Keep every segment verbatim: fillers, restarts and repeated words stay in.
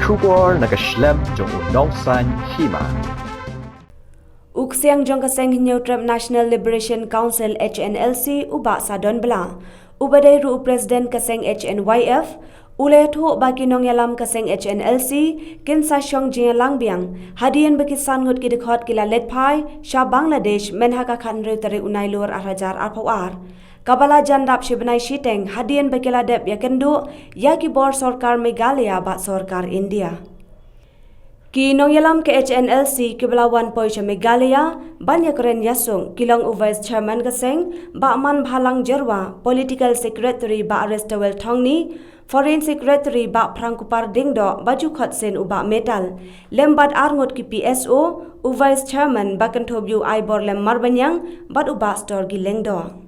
Khubor na ka shlem jong u Nongsaiñ Hima. U ksiang jong ka seng Hynñiewtrep National Liberation Council, H N L C, u Bah Sadon Blah, uba dei ruh u president ka seng H N Y F, u la ïathuh ba ki nongïalam ka seng H N L C kin sa shong jingïalang biang hadien ba ki san ngut ki dkhot ki la leit phai sha Bangladesh mynha ka khathynriew tarik u Nailur arhajar arphew ar, kaba la jan dap shi bnai shiteng hadien ba ki la dep ïakynduh ïa ki bor sorkar Meghalaya bad sorkar India. Ki nongïalam ka H N L C kiba la wan poi sha Meghalaya ban ïakren ïasuk ki long u Vice Chairman ka seng, Bah Manbhalang Jyrwa, Political Secretary Bah Restawel Thongni, Foreign Secretary Bah Phrangkupar Diengdoh, ba ju khot sien u Bah Metal, lem bad ar ngut ki P S O, u Vice Chairman Bah Kynthobieu Aiborlem Marbaniang bad u Bah Storgi Lyngdoh.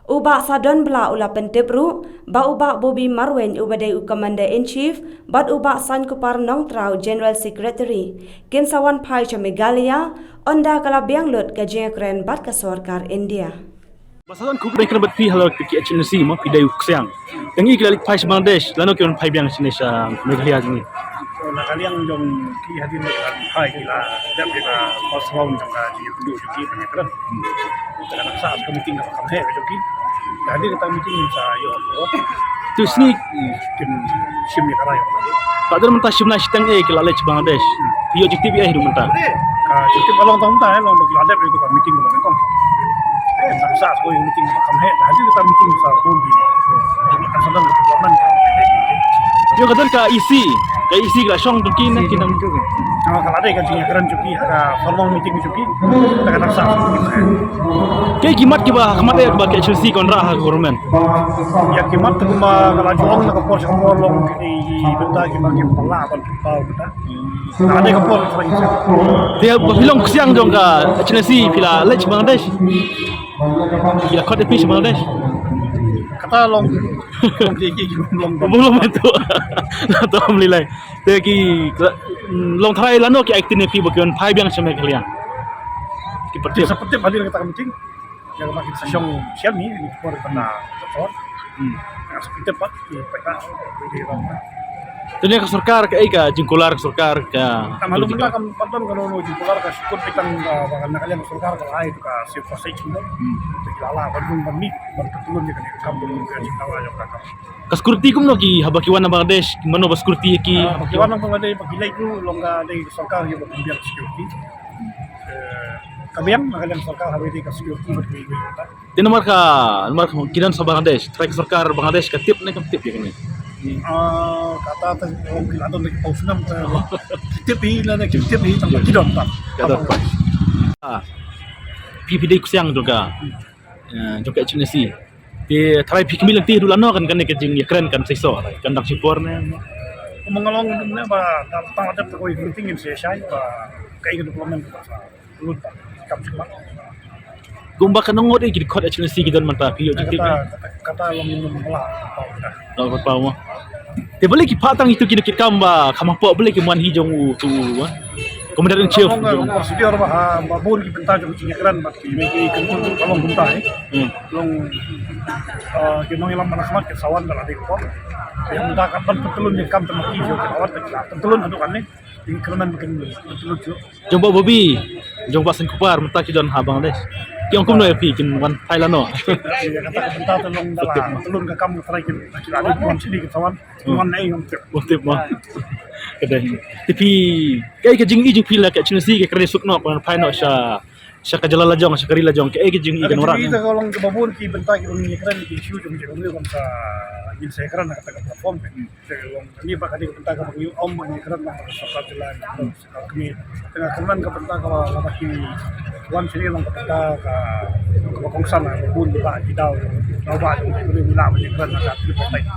U Bah Sadon Blah u la pyntip ruh ba u Bah Bobby Marwein uba dei u Commander in Chief bad u Bah Sainkupar Nongtraw, General Secretary, kin sa wan phai sha Meghalaya ynda ka la biang lut ka jingïakren bad ka sorkar India. Bah Sadon, khublei kyrpad phi halor ki H N L C mo, phi dei u ksiang. Tang i ki la leit phai sha Bangladesh, lano ki wan phai biang shane sha Meghalaya jong ngi? Na ka liang jong ki hadien ba ki la phai ki la dep ïa ka first round jong ka jingïakynduh jong ki ban ïakren. Ka nang sah ka meeting kaba kham heh jong ki. Ka hadien kata meeting sa ïoh. Tu sngi kin shim ïa ka rai. Ka don mynta shim na shiteng eh ki la leit sha Bangladesh. Ïoh jingtip ïa eh mynta. Ka jingtip ka long tang mynta eh, long ba ki la dep ïa ka meeting ba nyngkong. Eh, nang sah ko meeting ba kham heh, hadien kata meeting sa bun di. Ka sadang development. Ïoh ka don ka E C, ka E C ka la shong jong ki ne ki nang. Ka la dei ka jingïakren jong ki, ka formal meeting jong ki. Ka nang sah. Kaei ki mat kiba ha khmat eh ba ka H N L C kan rah ha ka government? Ïa ki mat kiba ka la jong na ka por sha ka por long ki bynta kiba ki pala ban pau bynta. Ka dei ka por ka. Te ba phi long ksiang jong ka H N L C phi la leit sha Bangladesh? Phi la khot ïa phi sha Bangladesh? Kata long, long ki, ki, ki, long, long. Bun long mynta. Na to am lilai. Te ki, mm, long tharai lano ki ai ktien ïa phi ba ki wan phai biang sha Meghalaya? Ki pyntip. Sa pyntip hadien kata ka meeting. Ïa kaba ki sa shong sha ni, ni por kata ka por. Hmm. Ïa sa pyntip pat ki pynta. Te ne ka sorkar kaei ka jingkular ka sorkar ka. Tam halu mynta kam pat don kano kano jingkular ka sukut beit tang ka ba ka na ka liang ka sorkar ka la ai ka safe passage. Hmm. Te ki la lah ban rung ban mih ban pyntylun ïa kane ka kam ban ka jingdawa jong ka kam. Ka security kumno ki haba ki wan na Bangladesh, mano ba security ïa ki? Ah, haba ki wan na Bangladesh ba ki leit ruh long ka dei ka sorkar ïa ba pynbiang security. Eh, ka biang na ka liang sorkar haba dei ka security ba ki leit ruh. Te namar ka, namar ka ki don sha Bangladesh, trai ka sorkar Bangladesh ka tip ne kam tip ïa kane? Ah, kata te ong ki la don lagi pau snam te. Ki tip hi lane kim tip hi tang ki don pat. Ka don pat. Ah. Phi phi dei ksiang jong ka, eh, jong ka H N L C. Te trai phi khmih lynti ruh lano kan kane ka jingïakren kan seisoh kan dang shipor ne. Kumba nga long ne ba da tang da ko meeting in se shai ba kaei ka development ka sa. Lut kam sik ba. Kumba ka nongot eh ki dkhot H N L C ki don mynta phi ïoh jingtip. Kata, kata, kata long ïa nong bala. Long pat pau mo. Te balei ki phah tang itu ki dkhot kam ba kham hapoh balei ki mon hi jong u tu u, ah? Commander in Chief. Long, long procedure ba ha, ba bun ki bynta jong ki jingïakren bad ki mei ki kyntu tu ka long bynta eh. Hmm. Long, ah, ki nongïalam ba na khmat ki sa wan ba la dei ko. Ïa mynta ka ban pyntylun ïa kam te ma ki jong ki la wan te ki la pyntylun haduh kane. Ki kyrmen ba kin pyntylun jong. Jong Bah Bobby, jong Bah Sainkupar, mynta ki don ha Bangladesh. Ki ong kumno ïa phi kin wan phai lano? Ïa kata ka bynta te long da la pyntylun ka kam ka trai kin, ki la dei wan shini ki sa wan. Hmm. Wan nei ong tip. Ong tip mo. Ka dei. Te phi, kaei ka jingi jong phi la ka H N L C ka kren suk noh, ban phai noh sha, sha ka jylla la jong, sha ka ri la jong, kaei ka jingi kan wanrah. Ka jingi te ka long kaba bun ki bynta ki long ïakren ki issue jong ki long ïa kam sa, ngin sa ïakren na kata ka platform. Te long ni ba ka dei ka bynta kaba ngi ong ba ngi kren na ka sorkar jylla, sorkar kmie. Te nga kyrmen ka bynta kaba, kaba ki wan shane long ka bynta ka, kaba kongsan, kaba bun ba ki daw, daw ba ki kmie ngi lah ba ngi kren na ka tripartite.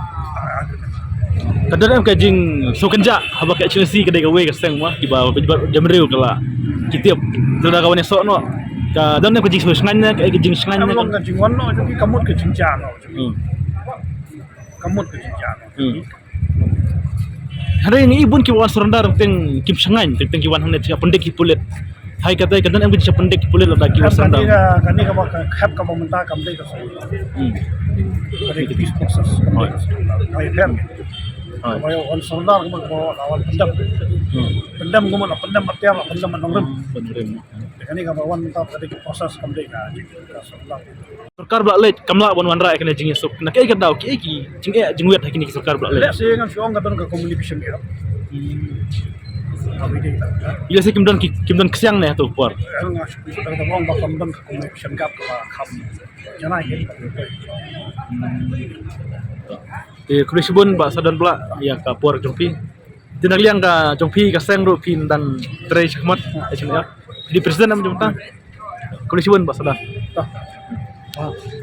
Ka don em ka jingsngewkynjah haba ka H N L C ka dei kawei ka seng ma kiba, kiba jam riew ka la ki tip. Te da ka wan ïasoh noh. Ka don em ka jingsngewshngaiñ ne, ka, ka jingsngewshngaiñ ne. Em long ka jingwan noh jong ki, ka mut ka jingjia noh jong ki. Hmm. Ka mut ka jingjia noh. Hmm. Hynrei ngi i bun ki wan surrender teng kim shngaiñ, teng, teng ki wan hangne ki pyndep ki pulit. Hai kata ka don em ki pyndep ki pulit lada ki wan surrender. Kane ka, kane ka ba ka hep ka ba mynta kam dei ka. Hmm. Ka dei ka peace process, kam dei ka. Hai, fair. Hooid. Ba ïa wan surrender kumno kumno la wan pyndem. Hmm. Pyndem kumno la pyndem atiar la pyndem nongrim. Hmm, nongrim. Te kane kaba wan mynta ka dei ka process kam dei ka surrender. Sorkar ba la leit kam lah ban wanrah ïa kane ka jingïasuk. Na kaei ka daw, kaei ki jingeh jingwit ha kine ki sorkar ba la leit? Lehse ngan shu ong ka don ka communication gap. Hmm. Kaba dei ka. Lehse kim don ki, kim don ksiang ne ha tu por. Nga shu ong ba kam don ka communication gap kaba kham. Te khublei shibun Bah Sawdon Blah ïa ka por jong phi. Te na liang ka jong phi ka seng ruh phi dang trei shakhmat, eh, shakhmat. Phi dei president em jong ka? Khublei shibun Bah Sawdon.